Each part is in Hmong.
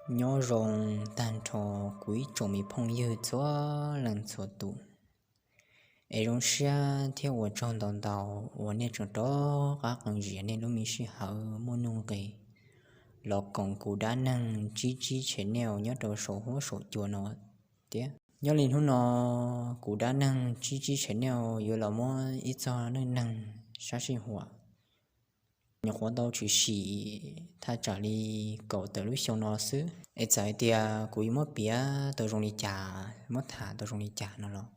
Nyob zoo tag nrho kuv ib tsoom me phooj ywg txhua leej txhua tus. Es zoo siab thiab ua tsaug ntau ntau uas nej tseem rov qab qee zias nej lub me sij hawm muaj nuj nqis los koom kuv dab neeg Tsib Tsib channel nyob rau saum huab saum cua no thiab. Nyob li hnub no, kuv dab neeg Tsib Tsib channel yuav los muab ib txog neej neeg sab sij huam nyuam qhuav tau tshwm sim thaj tsam li kaum tawm lub xyoo no xwb. Es txawm hais tias kuv yuav muab piav tau zoo li cas, muab tham tau zoo li cas no los,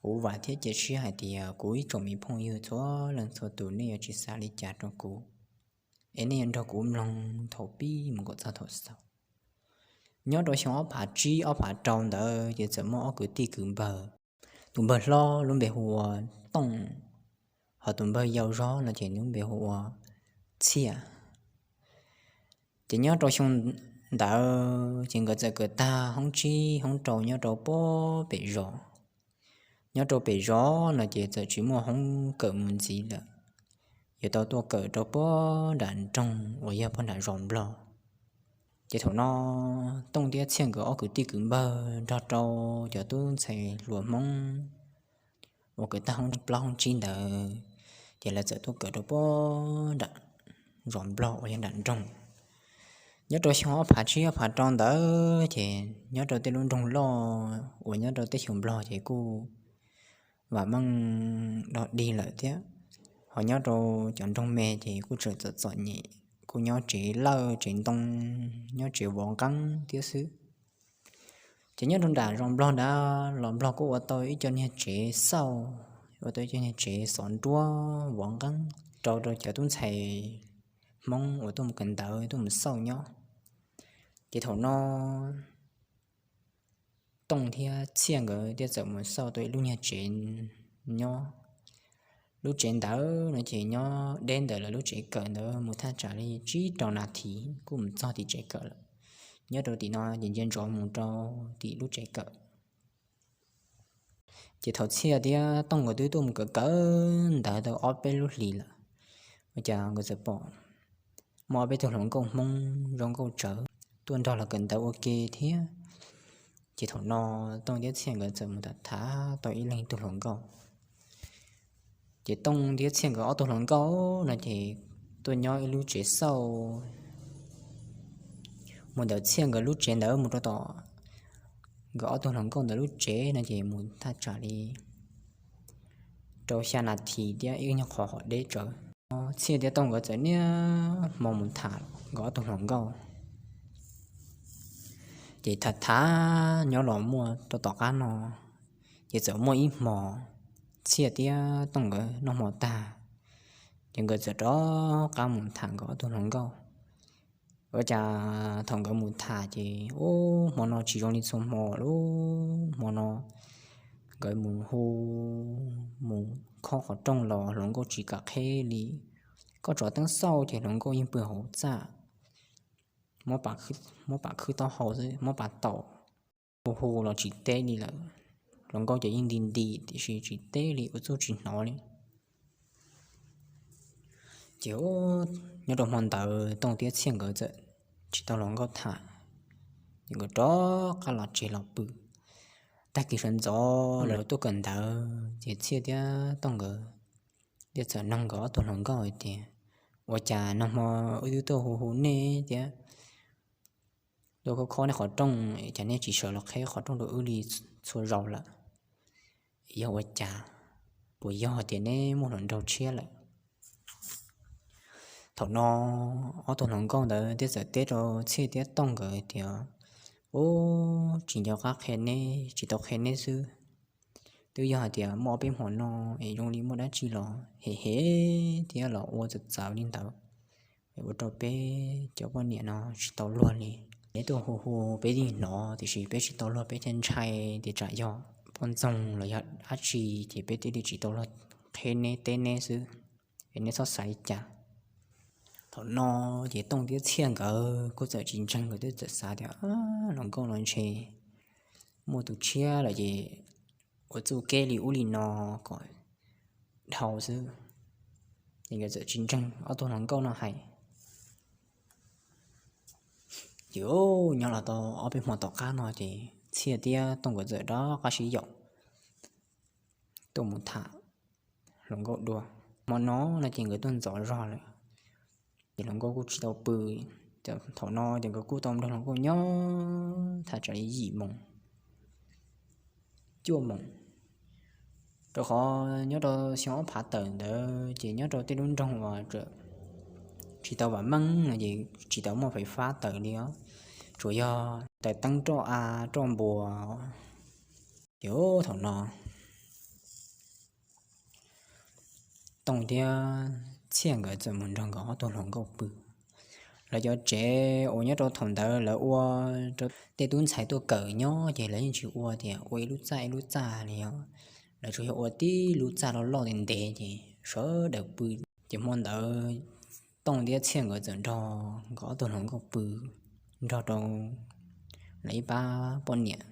kuv vam thiab cia siab hais tias kuv ib tsoom me phooj ywg txhua leej txhua tus nej yuav tsis xav li cas rau kuv, es nej yuav nrog kuv mloog thaum pib mus kom txog thaum xaus. Nyob rau xyoo ob phav tsib ob phav rau ntawd ces txawm muaj ob kwv tij kwv npawg. Tus npawg hlob lub npe hu ua Tooj, ho tus npawg yau zog no ces lub npe hu ua Txhiaj. Ces nyob rau xyoo ntawd ces nkawd txawm kawm tag hoob tsib hoob rau nyob rau puag pem zos. Nyob rau pem zos no ces txawm tsis muaj hoob kawm mus ntxiv lawm, yuav tau tuaj kawm rau puag nram nroog uas yog puag nram zos Nplog. Ces thaum no Tooj thiab Txhiaj nkawd ob kwv tij kwv npawg nrog rau cov tub ntxhais hluas Hmoob uas kawm tag hoob plaub hoob tsib ntawd, ces lawv txawm tuaj kawm rau puag nram zos Nplog uas yog nram nroog. Nyob rau xyoo ob phav tsib ob phav rau ntawd ces nyob rau tej lub nroog loj uas nyob rau teb chaws Nplog ces kuj vam meej dog dig lawm thiab. Ho nyob rau cov nroog me ces kuj tseem txom txom nyem, kuj nyob tsev lawj tsev ntoo, nyob tsev vov nqeeb thiab xwb. Ces nyob rau nram zos Nplog ntawd los Nplog kuj ua tau ib co niag tsev xauj, ua tau ib co niag tsev xov nruab vov nqeeb rau rau cov tub ntxhais Hmoob uas tuaj mus kawm ntawv tuaj mus xauj nyob. Ces thaum no Tooj thiab Txhiaj nkawd thiaj txawm mus xauj tau ib lub niag tsev nyob. Lub tsev ntawd no ces nyob deb ntawm lawv lub tsev kawm ntawd mus thaj tsam li tsib rau nas this kuj mus txog tim tsev kawm lawm. Nyob rau tim no ces ntsia ntsoov mus rau tim lub tsev kawm. Ces thaum Txhiaj thiab Tooj nkawd twb tuaj mus kawm kawm ntawv tau ob peb lub hlis lawm, ua cas nkawd txawm pom muaj ob peb tug hluas nkauj Hmoob zoo nkauj tsawv tuaj nrog lawv kawm ntawv ua ke thiab. Ces thaum no Tooj thiab Txhiaj nkawd txawm mus tham tham tau ib leeg tug hluas nkauj. Ces Tooj thiab Txhiaj nkawd ob tug hluas nkauj no ces tuaj nyob ib lub tsev xauj. Mus ntawm Txhiaj nkawd lub tsev ntawd mus rau tom nkawd ob tug hluas nkauj ntawd lub tsev no ces mus thaj tsam li rau xya nas this thiab ib nyuag qhov hom deb tsawv. Txhiaj thiab Tooj nkawd txawm niaj hmo mus tham nkawd ob tug hluas nkauj. Ces tham tham nyob los muaj rau tom qab no, ces txawm muaj ib hmo Txhiaj thiab Tooj nkawd noj hmo tag, ces nkawd txawm rov qab mus tham nkawd ob tug hluas nkauj. Ua cas thaum nkawd mus tham ces ub, hmo no tsis zoo li txhua hmo lub hmo no. Nkawd mus hu, mus khob qhov rooj los hluas nkauj tsis kam qheb li. Koj tso teeb xauj ces hluas nkauj yeej pw hauv txaj, muab pas khwb taub hau xwb, muab pas taum, hu hu los tsis teb li lawm. Hluas nkauj ces yeej nti nti tiam sis tsis teb li, ua txuj tsis hnov li. Ces nyob rau hmo ntawd Tooj thiab Txhiaj nkawd txawm tsis tau hluas nkauj tham, ces nkawd rov qab los tsev los pw. Tag kis sawv ntxov lawv tuaj kawm ntawv ces Txhiaj thiab Tooj nkawd thiaj txawm noog nkawd ob tug hluas nkauj hais tias, ua cas nag hmo wb twb tuaj hu hu nej thiab tuaj khob khob nej qhov rooj, cas nej tsis sawv los qheb qhov rooj rau wb li txhua zaus lawm? Yog ua cas? Puas yog tias neb muaj hluas nraug tshiab lawm? Thaum no ob tug hluas nkauj ntawd thiaj txawm teb rau Txhiaj thiab Tooj nkawd tias, ub, tsis nco qab qhia neb, tsis tau qhia neb xwb. Twb yog hais tias muaj ob peb hmo no es zoo li muaj dab tsi los hem hem thiab los ua txawv txawv li ntawd, es ua rau peb cov poj niam no tsis tau luag li. Neb tuaj hu hu peb yeej hnov tiam sis peb tsis tau luag, peb thiaj ntshai tias tsam yog poj ntxoog los yog dab tsi ces peb thiaj li tsis tau luag qheb neb teb neb xwb, es neb txhob xav li cas. Thaum no ces Tooj thiab Txhiaj nkawd kuj txawm tsis ntseeg, nkawd twb txawm xav tias hluas nkauj no ntshe muaj tus tshiab lawm ces ua txuj kev li ub li no kom dhau xwb. Ces nkawd txawm tsis ntseeg ob tug hluas nkauj no hais. Ces nyob los tau ob peb hmo tom qab no ces Txhiaj thiab Tooj nkawd txawm rov qab sib yaum tuaj mus tham hluas nkauj dua. Hmo no no ces nkawd tuaj ntxov zog lawm, ces hluas nkauj kuj tsis tau pw. Thaum no ces nkawd kuj tau nrog hluas nkauj nyob thaj tsam li yim moos cuaj moos, rau qhov nyob rau xyoo ob phav tawm ntawd ces nyob rau tej lub nroog uas tsis tau vam meej no ces tsis tau muaj fais fab tawm li os, tsuas yog taws teeb roj av roj npua. Ces thaum no Tooj thiab Txhiaj nkawd txawm mus nrog nkawd ob tug hluas nkauj pw. Lawv cov tsev uas nyob rau thaum ntawd lawv ua rau tej tub ntxhais tuaj kawm nyob ces lawv yeej tsis ua tias ua ib lub txaj ib lub txaj li os, lawv tsuas yog ua tib lub txaj loj loj ntev ntev ces sawv daws pw. Ces hmo ntawd Tooj thiab Txhiaj nkawd txawm nrog nkawd ob tug hluas nkauj pw nrog rau lawv ib pab poj niam.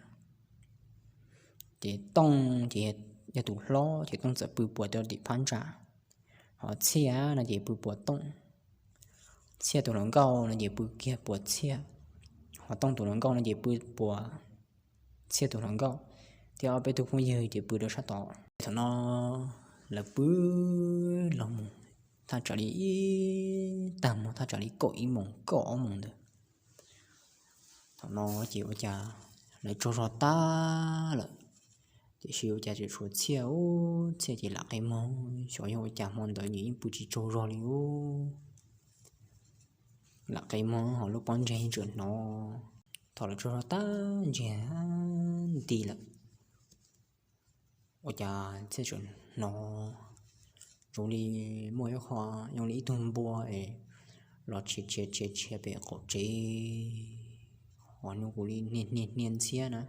Ces Tooj ces yog tus hlob ces Tooj txawm pw puas rau tim phab ntsa, ho Txhiaj no ces pw puas Tooj. Txhiaj tus hluas nkauj no ces pw kiag puas Txhiaj, ho Tooj tus hluas nkauj no ces pw puas Txhiaj tus hluas nkauj, thiab ob peb tug phooj ywg ces pw rau sab tod. Thaum no lawv pw los mus thaj tsam li ib tag hmo, thaj tsam li kaum ib moos kaum ob moos ntawd. Thaum no ces ua cas lawv tsaug zog tag lawm, tiam sis ua cas tseem tshuav Txhiaj, Txhiaj ces lam qi moog, xyov yog ua cas hmo ntawd nws yeej pw tsis tsaug zog li ub. Lam qi moog ho lub pob ntseg tseem hnov. Thaum lawv tsaug zog tag ntsiag nti lawm, ua cas Txhiaj tseem hnov zoo li muaj ib qho zoo li ib tug npua es los tshiav tshiav tshiav tshiav pem qaum tsev, ho nws kuj li hnia hnia hnia ntxhiab na.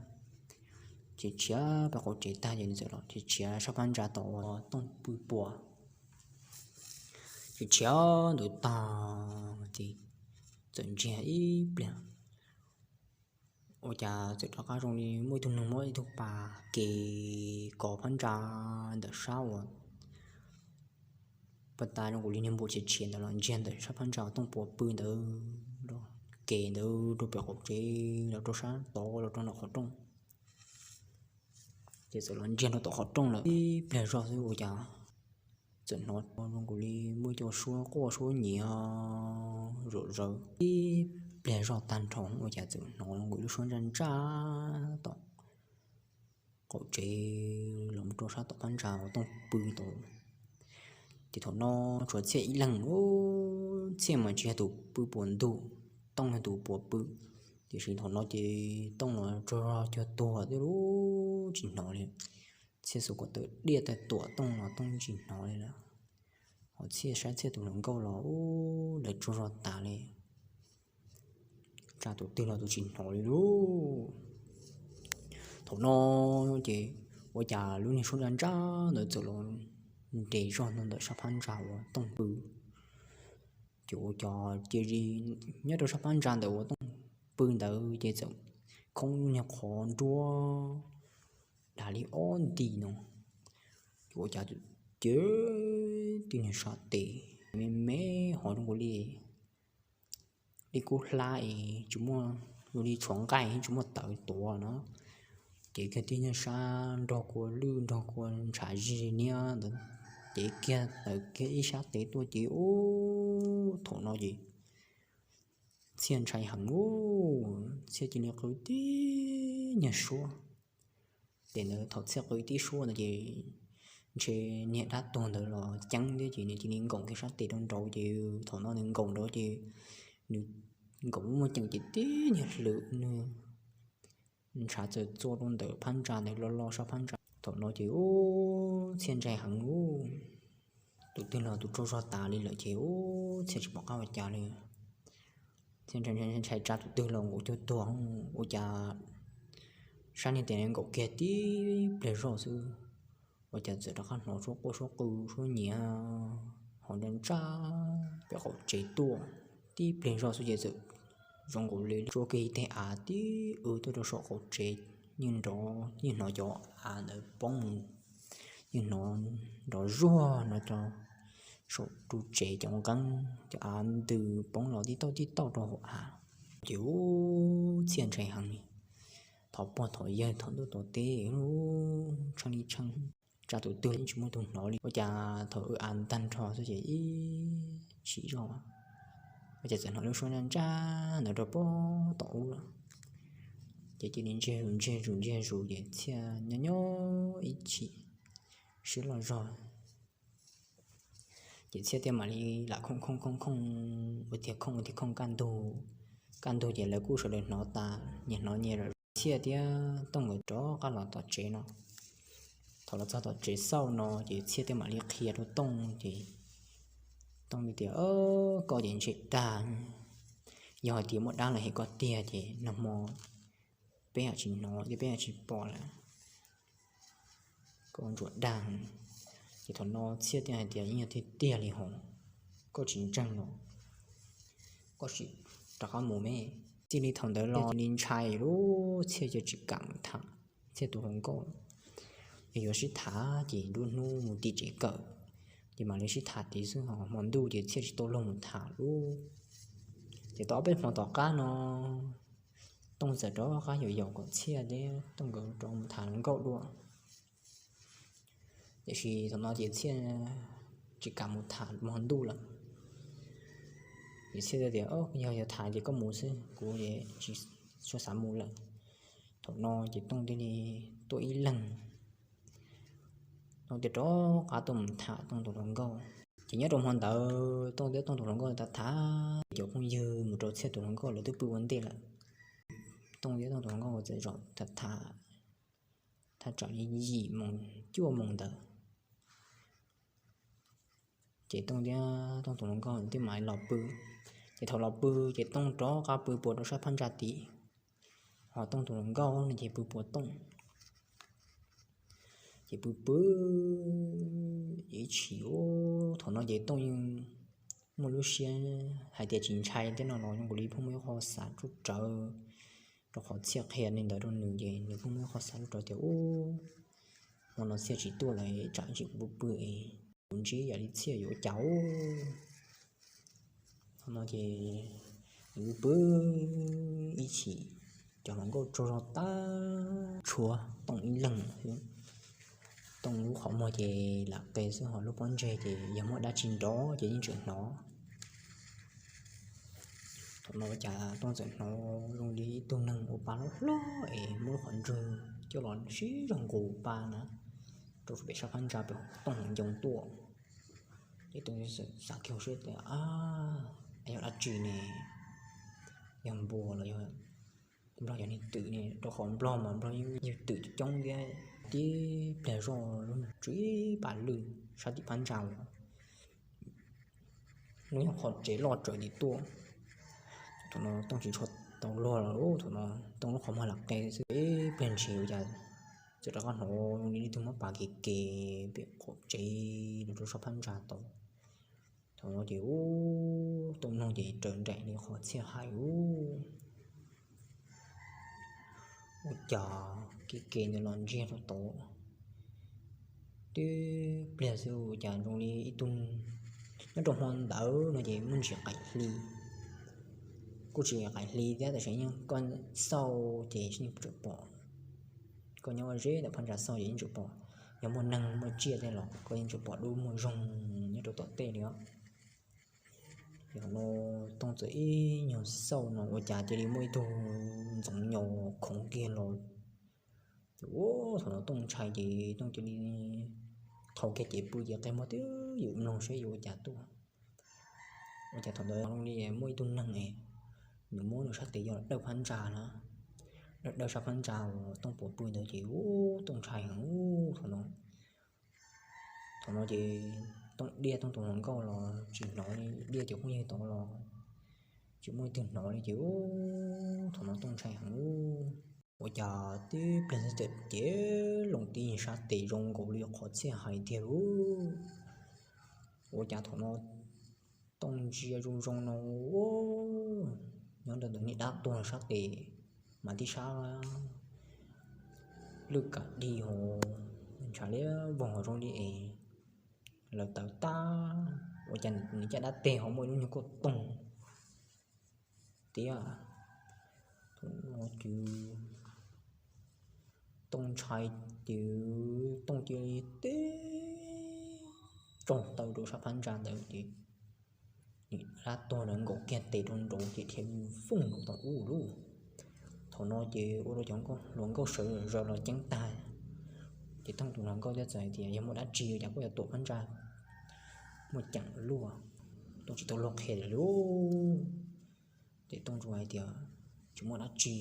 Tshiav tshiav pem qaum tsev tag ces nws txawm los tshiav tshiav sab phab ntsa tom uas Tooj pw puas. Tshiav tshiav ntawd tag ces txawm ntsiag ib pliag, ua cas txawm rov qab zoo li muaj ib tug neeg muab ib tug pas kev kov phab ntsa ntawm sab uas pas tas zoo kuv li niag npua tshiav tshiav ntawd los ntsiag ntawm sab phab ntsa uas Tooj puas pw ntawd, kev ntawd rau pem qaum tsev los rau sab tod los rau nram qhov rooj. Ces txawm los ntsiag rau tom qhov rooj lawm ib pliag zog xwb ua cas txawm hnov zoo kuv li muaj cov suab quaj suab nyiav zom zaws ib pliag zog tag nrho ua cas txawm hnov zoo kuv lub suab ntsaj ntsaj tom qaum tsev los mus rau sab tom phab ntsa uas Tooj pw tod. Ces thaum no tshuav Txhiaj ib leeg, Txhiaj mas tsis yog tus pw puas ntug, Tooj yog tus puas pw. Tiam sis thaum no ces Tooj los tsaug zog cuag tuag twb lub tsis hnov li. Txhiaj xuas kom tawm diaj tawm tuam Tooj los Tooj tsis hnov li lawm. Ho Txhiaj saib Txhiaj tus hluas nkauj los lawv tsaug zog tas li, tsa tus twg los tus tsis hnov li lauj. Thaum no ces ua cas lub niag suab ntsaj ntsaj ntawd txawm los nres zog ntawm sab phab ntsa uas Tooj pw. Ces ua cas cia li nyob rau sab phab ntsa ntawm uas Tooj pw ntawd ces txawm khoob lub niag qhov nruab dav li ob nti no. Ces ua cas ces tib niag sab tes me me hov zoo li, li kub hlab es tsis muaj, zoo li tshuav nqaij tsis muaj tawv tuav no. Ces kiag tib niag sab nrog kua lwj nrog kua ntshav zig niab ntawd, ces kiag tawm kiag ib sab tes tuaj ces ub thaum no ces Txhiaj ntshai heev ub, Txhiaj cia li qw tib nyuag suab. Ces ntawd thaum Txhiaj qw tib suab ntawd ces ntshe niag dab tuag ntawd los ceeb thiab ces nws cia li nkaum kiag sab tes rau nraud ces thaum no nws nkaum nraud ces nws nkaum lub muaj ceem ces tib nyuag hlwv nws ntshav txawm txua rau ntawm phab ntsa ntawd lo lo sab phab ntsa. Thaum no ces ub Txhiaj ntshai heev ub, tus twg los tus tsaug zog tas li lawm ces ub Txhiaj tsis pom qab ua cas li. Txhiaj ntshai tsa tus twg los nkaum cuag tuag ua cas sab niag tes nkaum kiag tib pliag zog xwb, ua cas txawm rov qab hnov suab quaj suab qw suab nyiav hov ntsaj ntsaj pem qaum tsev tuaj. Tib pliag zog xwb ces txawm zoo nkaus li tsuab kiag ib teg av tib w tuaj rau saum qaum tsev, yeej nrov yeej hnov cov av ntawd poob mus, yeej hnov nrov zuag no rau saum ru tsev cov nqeeb, cov av ntws poob los tib tauj tib tauj rau hauv av. Ces u, Txhiaj ntshai heev li, thov pog thov yawg thov ntuj thov teb, tshee li tshee, tsa tus twg los tsis muaj tus hnov li. Ua cas thaum wb av ntag nrho xwb ces ib chim zoj, ua cas txawm hnov lub suab ntsaj ntsaj ntawd rau pem tom ub lawm. Ces cia li ntsiag zus ntsiag zus ntsiag zus ces Txhiaj nyob nyob ib chim siab loj zog, ces Txhiaj thiaj mam li lam khooj khooj khooj khooj ua tiag khooj ua tiag khooj kaj ntug, kaj ntug ces lawv kuj sawv daws hnov tas, nyias hnov nyias lawm. Txhiaj thiab Tooj nkawd rov qab los tom tsev no. Thaum los txog tom tsev xauj no ces Txhiaj thiaj mam li qhia rau Tooj ces Tooj li tias, koj ces ntshai dag, yog hais tias muaj dab los hem koj tiag ces nag hmo peb ham tsis hnov thiab peb ham tsis pom lawm, koj ntsuas dag. Ces thaum no Txhiaj thiaj hais tias, yeej yog tiag tiag li hos, koj tsis ntseeg los koj sim rov qab mus me. Txij li thaum ntawd los cia li ntshai lub, Txhiaj cia tsis kam mus tham Txhiaj tus hluas nkauj. Yog yuav sib tham ces nruab hnub mus tim tsev kawm, ces mam li sib tham tid xwb, ho hmo ntuj ces Txhiaj tsis tau luag mus tham lub. Ces tau ob peb hmo tom qab no Tooj txawm rov qab yaum yaum kom Txhiaj thiab Tooj nkawd rov mus tham hluas nkauj dua. Tiam sis thaum no ces Txhiaj tsis kam mus tham hmo ntuj lawm. Ces Txhiaj tias, yog yuav tham ces koj mus xwb, kuv tsis xav mus lawm. Thaum no ces Tooj thiaj li tuaj ib leeg, Tooj thiaj rov qab tuaj mus tham Tooj tus hluas nkauj. Ces nyob rau hmo ntawd Tooj thiab Tooj tus hluas nkauj tham tham, cov phooj ywg mus rau Txhiaj tus hluas nkauj lawv twb pw ua ntej lawm. Tooj thiab Tooj tus hluas nkauj txawm zaum tham tham thaj tsam li yim moos cuaj moos ntawd. Ces Tooj thiab Tooj tus hluas nkauj thiaj mam los pw. Ces thaum los pw ces Tooj rov qab pw puas rau sab phab ntsa tid, ho Tooj tus hluas nkauj no ces pw puas Tooj. Ces pw pw ib chim, thaum no ces Tooj yeej muaj lub siab hais tias tsis ntshai thiab no los zoo nkaus li pheej muaj ib qho xav ruaj rawv, rau qhov Txhiaj qhia li ntawd rau nws ces nws pheej muaj ib qho xav ruaj rawv tias, u, hmo no Txhiaj tsis tuaj lawm, tsam ib ntsis kuv pw pw es kuv ntsib yam li Txhiaj yuav ua cas. Thaum no ces nws pw pw ib chim, cov hluas nkauj tsaug zog tag, tshuav Tooj ib leeg xwb. Tooj lub qhov muag ces lam qe xwb, ho lub pob ntseg ces yog muaj dab tsi nrov ces yeej tseem hnov. Thaum no ua cas Tooj txawm hnov zoo li ib tug neeg ua pa loj hlob es muab lub qhov ntswg coj los sib zog nqus pa na, rau pem sab phab ntsa pem Tooj hauv ncoo tuaj. Ces Tooj xav kiag hauv siab tias, yog dab tsi ne? Yog npua los yog Nplog, yog neeg twm ne? Rau qhov Nplog mas Nplog yeej yog twm coob thiab. Tib pliag zoj lub ntsws ib pas lwj sab tim phab ntsa los lub nyob qhov tsev loj tsaws tim tuaj. Thaum no Tooj tsis tshua tau luag los, thaum no Tooj lub qhov muag lam qe xwb, ib pliag ntshis ua cas txawm rov qab hnov zoo li leej twg muab pas kev kev pem qaum tsev los rau sab phab ntsa tod. Thaum no ces u, Tooj mloog ces raws nraim li qhov Txhiaj hais u, ua cas kev kev ntawd los ntsiag rau tod. Tib pliag xwb ua cas zoo li ib tug, nyob rau hmo ntawd no ces muaj ntsis qaim hli, kuj tsis qaim hli thiab tab sis yeej koj xauj ces yeej tseem pom, koj nyob ze ntawm phab ntsa xauj ces yeej tseem pom, yog muaj neeg muaj tsiaj tej los koj yeej tseem pom dub muag zoog nyob rau tom tej li os. Yog no Tooj txawm ib nyuag xauj no ua cas cia li muaj ib tug ntxoov nyos khoov kiag los. Ces thaum no Tooj ntshai ces Tooj cia li thau kiag cev pw ces qe muag twb ywm mloog seb yuav ua cas tuaj. Ua cas thaum ntawd zoo li muaj ib tug neeg es nws muab nws sab tes yog dawj phab ntsa na, dawj dawj sab phab ntsa uas Tooj puas pw ntawd ces u, Tooj ntshai heev u. Thaum no, thaum no ces Tooj diaj Tooj tus hluas nkauj los tsis hnov li, diaj cov phooj ywg tod los tsis muaj leej twg hnov li ces u, thaum no Tooj ntshai heev u. Ua cas tib pliag xwb txawm cev loo tib sab tes zoo nkaus li qhov Txhiaj hais tiag lauj. Ua cas thaum no Tooj ntsia zoo zoo no, nyob ntawm niag dab tuag sab tes mas tib sab lwj kam dig hos ntshav liab vog zoo li es lawv tawv tag. Ua cas nws caj dab teg ho muaj ib lub nyuag kauj toog tiab. Ces Tooj ntshai, ces Tooj cia li tib tsaug taw rau sab phab ntsa ntawd ces nim dab tuag ntawd nkaum kiag tes rau nraud ces dhia fooj nkaus tom ub lawm. Thaum no ces ua rau cov hluas nkauj sawv zaws los ceeb tag. Ces Tooj tus hluas nkauj thiaj txawm hais tias, yog muaj dab tsi cas koj yuav tuam phab ntsa, muaj ceem luaj. Tooj tsis tau luag qhia li lawm. Ces Tooj tsuas hais tias, tsis muaj dab tsi.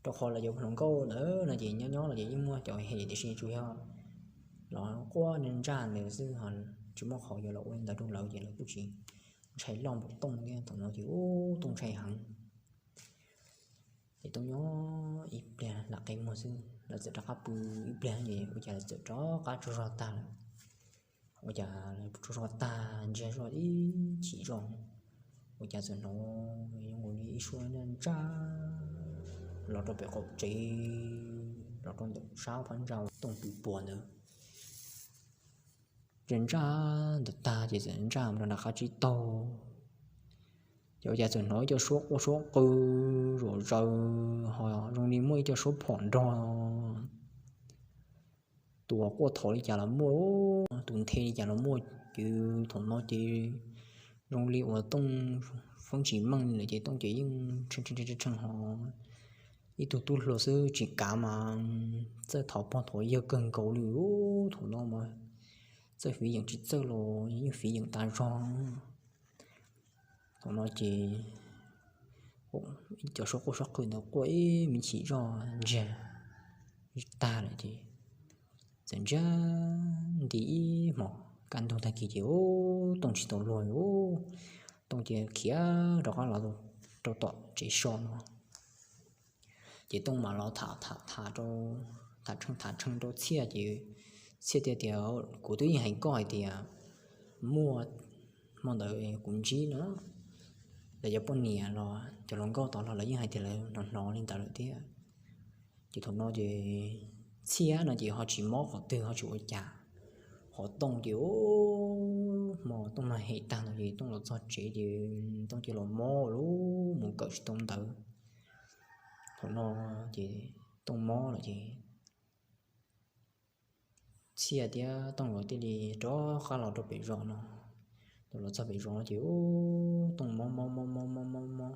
Rau qhov lawv cov hluas nkauj ntawd no ces nyob nyob los ces yeej muaj cov hem tiam sis tsuas yog los quaj ntsaj ntawd xwb, tsis muaj qhov yuav los ua li ntawd rau lawv ces lawv kuj tsis ntshai loj npaum Tooj thiab. Thaum no ces ub Tooj ntshai heev. Ces Tooj nyob ib pliag lam qe muag xwb lawv txawm rov qab pw ib pliag ces ua cas lawv txawm rov qab tsaug zog tag lawm. Ua cas lawv tsaug zog tag ntsiag zog ib chim zog, ua cas txawm hnov zoo nkaus li ib suab ntsaj ntsaj los rau pem qaum tsev, los rau ntawm sab phab ntsa Tooj pw puas ntawd. Ntsaj ntsaj ntawd tag ces txawm ntsaj mus rau nram qab tsib taug, ces ua cas txawm hnov ib co suab quaj suab qw zom zaws ho zoo li muaj ib co suab phom nrog tus uas quaj thov li cas los muaj, tus nthe li cas los muaj. Ces thaum no ces zoo li uas Tooj feeb tsis meej li lawm ces Tooj ces yeej tshee tshee ho ib tug tub hluas xwb tsis kav mas txawj thov pog thov yawg kawg nkaus li. Thaum no mas txawj fiv yeem tsis txawj los yeej fiv yeem tas zog. Thaum no ces ib co suab quaj suab qw ntawd quaj ib me chim zoj ntsiag tag lawm ces txawm ntsiag nti ib hmos kaj ntug tag kis ces ub Tooj tsis tau luag, ub Tooj cia khiav rov qab los rau tom tsev so no. Ces Tooj mam los tham tham tham rau, tham tshee tham tshee rau Txhiaj ces Txhiaj thiaj tias, kuv twb yeej hais koj hais tias muaj, hmo ntawd kuv ntsib no, lawv cov poj niam los cov hluas nkauj tod los lawv yeej hais tias lawv hnov hnov li ntawd lawm thiab. Ces thaum no ces Txhiaj no ces ho tsis mob qhov twg ho tsis ua cas. Ho Tooj ces hmo Tooj mag hem tag ntawd ces Tooj los txog tsev ces Tooj cia los mob lub mus kawm tsis tau ntawv. Thaum no ces Tooj mob lawm ces Txhiaj thiab Tooj nkawd thiaj li rov qab los rau pem zos no. Thaum los txog pem zos no ces ub Tooj mob mob mob mob mob mob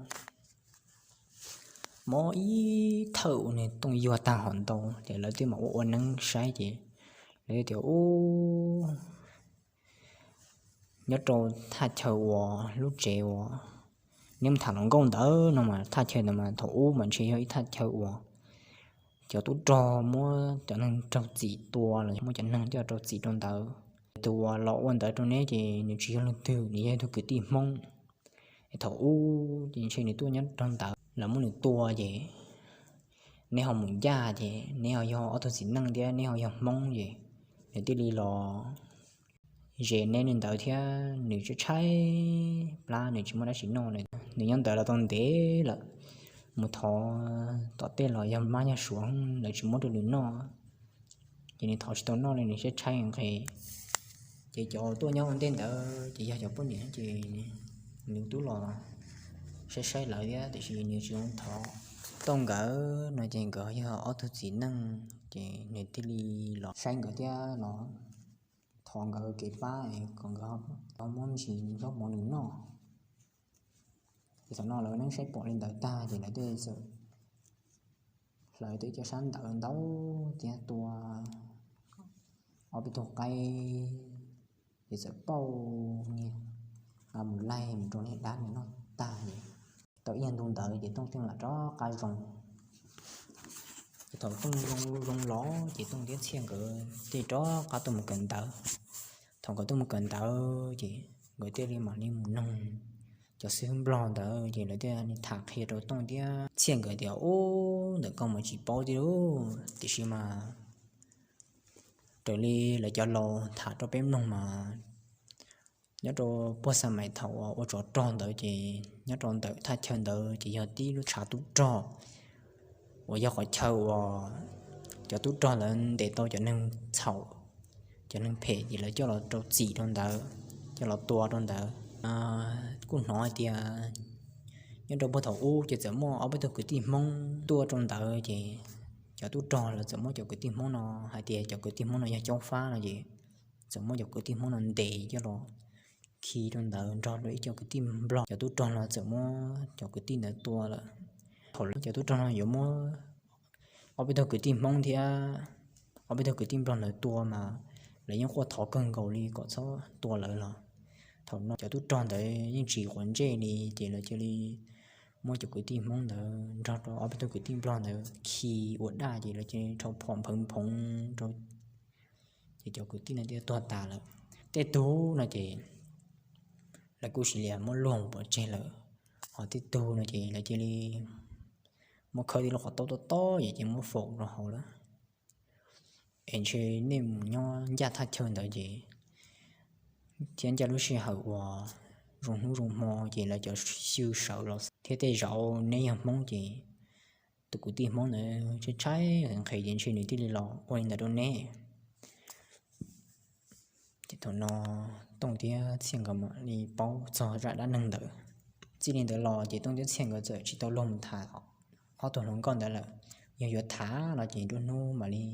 mob ib thawj ua nws Tooj yuag tag hom ntau ces lawv thiaj mam ua ua neeb saib ces lawv thiaj tias ub nyob rau thaj chaw uas lub tsev uas neb mus tham hluas nkauj ntawd no mas thaj chaw ntawd mas thaum ub mas ntshe yog ib thaj chaw uas cov tub rog muab cov neeg raug txim tua los muab cov neeg coj raug txim rau ntawd. Tus uas los ua ntawd rau neb ces nws tsis yog leej twg, nws yog ib tug kwv tij Hmoob. Es thaum ub ces ntshe nws tuaj nyob rau ntawd lawv muab nws tua ces neb ho mus ncaj ces neb ho yog ob tug txiv neej thiab neb ho yog Hmoob ces nws thiaj li los ze neb li ntawd thiab nws tshaib tshaib plab nws tsis muaj dab tsi noj. Nws nyob ntawd los tau ntev lawm, mus thov tom tej los yog mab yog suav lawv tsis muab rau nws noj, ces nws thov tsis tau noj li nws tshaib tshaib nqhis. Ces cov tuaj nyob ua ntej ntawd ces yog cov poj niam ces nws twb los saib saib lawv thiab tiam sis nws tsis zoo thov. Tooj nkawd no ces nkawd yog ob tug txiv neej ces nws thiaj li los saib nkawd thiab los thov nkawd kev pab kom nkawd ho muab ntsis zaub mov nws noj. Ces thaum no lawv neeb saib pom li ntawd tag ces lawv thiaj txawm hlawv tau ib co sab ntawv ntau thiab tua ob peb tug qaib, ces txawm pauj niag mus laij mus rau niag dab nws noj tag ces tau ib nyuag ntu ntawd ces Tooj thiaj lam rov qab zoo. Ces thaum Tooj zoo los ces Tooj thiab Txhiaj nkawd thiaj rov qab tuaj mus kawm ntawv. Thaum nkawd tuaj mus kawm ntawv ces nkawd thiaj li mam li mus noog cov xib hwb Nplog ntawd ces lawv thiaj li tham qhia rau Tooj thiab Txhiaj nkawd tias ub ntawm koj mas tsis paub thiab lauj, tiam sis mas raws li lawv cov laus tham rau peb mloog mas nyob rau puag xa mais thaum uas ua tsov rog ntawd ces nyob rau ntawm thaj chaw ntawd ces yog tib lub tshav tub rog uas yog qhov chaw uas cov tub rog ntawd ntes tau cov neeg txhaum, cov neeg phem ces lawv coj los rau txim rau ntawd, coj los tua rau ntawd. Kuj hnov hais tias Nyob rau puag thaum ub ces txawm muaj ob peb tug kwv tij Hmoob tuaj rau ntawd ces cov tub rog los txawm muab cov kwv tij Hmoob no hais tias cov kwv tij Hmoob no yog caub fab no ces txawm muab cov kwv tij Hmoob no ntes coj los khi rau ntawd nrog rau ib co kwv tij Nplog. Cov tub rog no txawm muab cov kwv tij ntawd tua lawm. Thaum lawv cov tub rog no yuav muab ob peb tug kwv tij Hmoob thiab ob peb tug kwv tij Nplog ntawd tua mas lawv yeej quaj thov kawg nkaus li kom txhob tua lawv los thaum no cov tub rog ntawd yeej tsis quav ntsej li ces lawv cia li muab cov kwv tij Hmoob ntawd nrog rau ob peb tug kwv tij Nplog ntawd khi ua daj ces lawv cia li rho phom nphawv nphoov rau ces cov kwv tij no thiaj tuag tas lawm. Tej tug no ces lawv kuj cia li muab luag pov tseg lawm, ho tej tug no ces lawv cia li muab khawb tib lub qhov taub tob tob ces cia li muab faus rau hauv lawm. Es ntshe nej mus nyob ncaj thaj chaw ntawd ces thiab ncaj lub sij hawm uas zoo hnub zoo hmo ces lawv cov xyw sawv los thiab tej zaum neb yog Hmoob ces tus kwv tij Hmoob ntawd tshaib tshaib nqhis ces ntshe nws thiaj li los ua li ntawd rau neb. Ces thaum no Tooj thiab Txhiaj nkawd mam li paub txog zaj dab neeg ntawd. Txij li ntawd los ces Tooj thiab Txhiaj nkawd txawm tsis tau luag mus tham ob tug hluas nkauj ntawd lawm. Yog yuav tham los ces nruab hnub mam li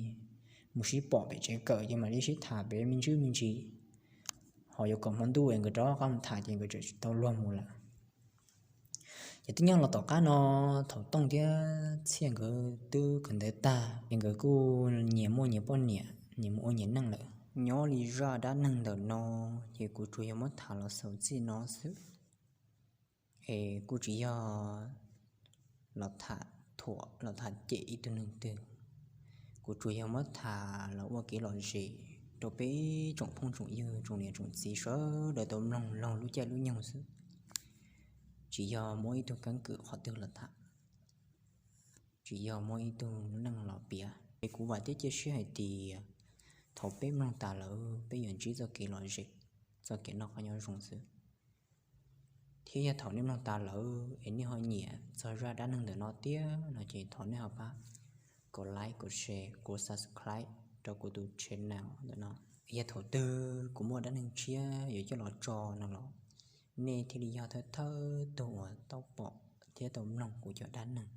mus sib pom pem tsev kawm ces mam li sib tham pem me ntsis me ntsis, ho yuav kom hmo ntuj es nkawd rov qab mus tham ces nkawd txawm tsis tau luag mus lawm. Ces twb nyob los tom qab no, thaum Tooj thiab Txhiaj nkawd twb kawm ntawv tag ces nkawd kuj nyias muaj nyias poj niam nyias mus ua nyias neej lawm. Nyob li zaj dab neeg ntawm no ces kuv tsuas yog muab tham los xaus txij no xwb, es kuj tsis yog los tham thuam los tham cem ib tug neeg twg. Kuv tsuas yog muab tham los ua kev lom zem rau peb tsoom phooj tsoom ywg tsoom niam tsoom txiv sawv daws tau mloog laug lub caij lub nyoog xwb. Tsis yog muab ib tug keeb kwm qhov twg los tham, tsis yog muab ib tug neej los piav. Es kuv vam thiab cia siab hais tias thaum peb mloog tas lawm peb yuav ntsib txoj kev lom zem, txoj kev noj qab nyob zoo xwb. Thiab yog thaum nej mloog tas lawm es nej ho nyiam txog zaj dab neeg ntawm no thiab no ces thov nej ho pab kom like kom share kom subscribe rau kuv tus channel ntawm no. Yog thaum twg kuv muaj dab neeg tshiab yuav coj los tso no los nej thiaj li yog thawj thawj tug uas tau pom thiab tau mloog kuv cov dab neeg.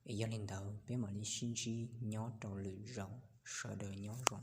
Es yog li ntawd peb mam li sib ntsib nyob rau lwm zaus, sawv daws nyob zoo.